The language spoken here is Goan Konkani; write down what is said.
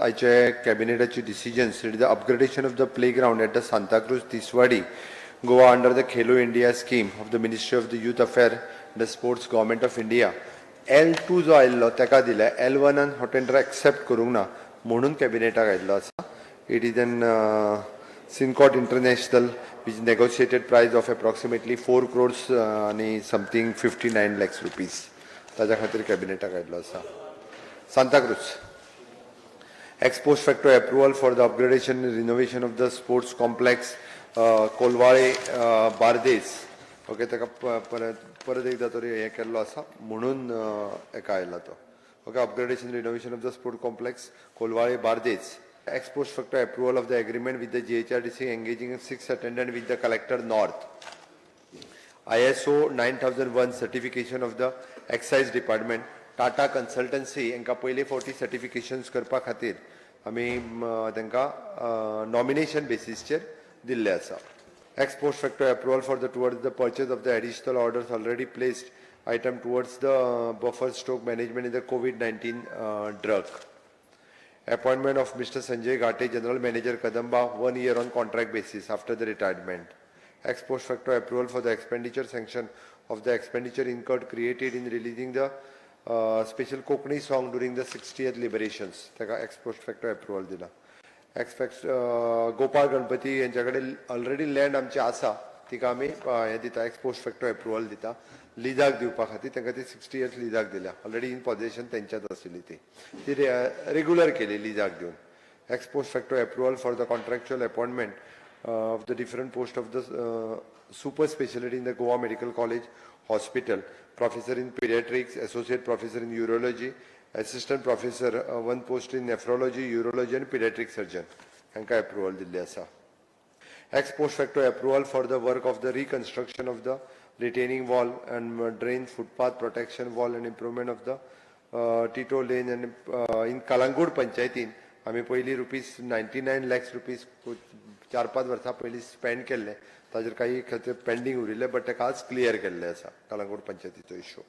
आयचे कॅबिनेटाची decisions. It is the upgradation of the playground at the Santacruz, Tiswadi, Goa, under the Khelo India scheme of the Ministry of the Youth Affair, the Sports, Government of India. L2 जो आयिल्लो ताका दिला. एल वनान हो टेंडर एक्सेप्ट करूंक ना म्हणून कॅबिनेटाक आयिल्लो आसा. It is an Sincot International, which negotiated price of approximately 4 crores आनी something 59 lakhs rupees. ताज्या खातीर कॅबिनेटाक आयिल्लो आसा. Santa Cruz. Ex post facto approval for the upgradation and renovation of the sports complex, Colvale, Bardez. Okay, ताका परत परत एकदा तरी हें केल्लो आसा म्हणून हेका आयला तो. Okay, upgradation, renovation of the sport complex, Colvale, Bardez. Ex post facto approval of the agreement with the GHRDC engaging six attendant with the Collector North. ISO 9001 certification of the Excise Department. Tata Consultancy हांकां पयले फावटी सर्टिफिकेशन्स करपा खातीर आमी तांकां नॉमिनेशन बेसीसचेर दिल्लें आसा. Ex post facto approval for the towards the purchase of the additional orders already placed item towards the buffer stock management in the COVID-19 drug. Appointment of Mr. Sanjay Ghate, General Manager, Kadamba, one year on contract basis after the retirement. Ex post facto approval for the expenditure sanction of the expenditure incurred created in releasing the special Kokani song during the 60th liberations. ताका ex post facto approval दिला. Ex facto Gopal Ganpati यांच्या कडेन ऑलरेडी लँड आमची आसा, तिका आमी हें दिता, एक्स पोस्ट फॅक्टो एप्रुवल दिता लिजाक दिवपा खातीर. तांकां ती 60 इयर्स लिजाक दिल्या. ऑलरेडी इन पॉझेशन तेंच्याच आशिल्ली ती. ती रेगुलर केली लिजाक दिवन. Ex post facto approval for the contractual appointment of the different post of the super speciality in the Goa Medical College Hospital, professor in pediatrics, associate professor in urology, assistant professor, one post in nephrology, urology and pediatric surgeon. हांकां एप्रुवल दिल्ली आसा. Ex post facto approval for the work of the reconstruction of the retaining wall and drain, footpath protection wall and improvement of the Tito Lane and in Calangute पंचायतीन आमी पयलीं ₹99 lakhs 4-5 वर्सां पयलीं स्पेंड केल्ले. ताजेर काही खातीर पेंडींग उरिल्ले, बट ताका आज क्लियर केल्ले आसा कलंगूट पंचायतीचो इश्यू.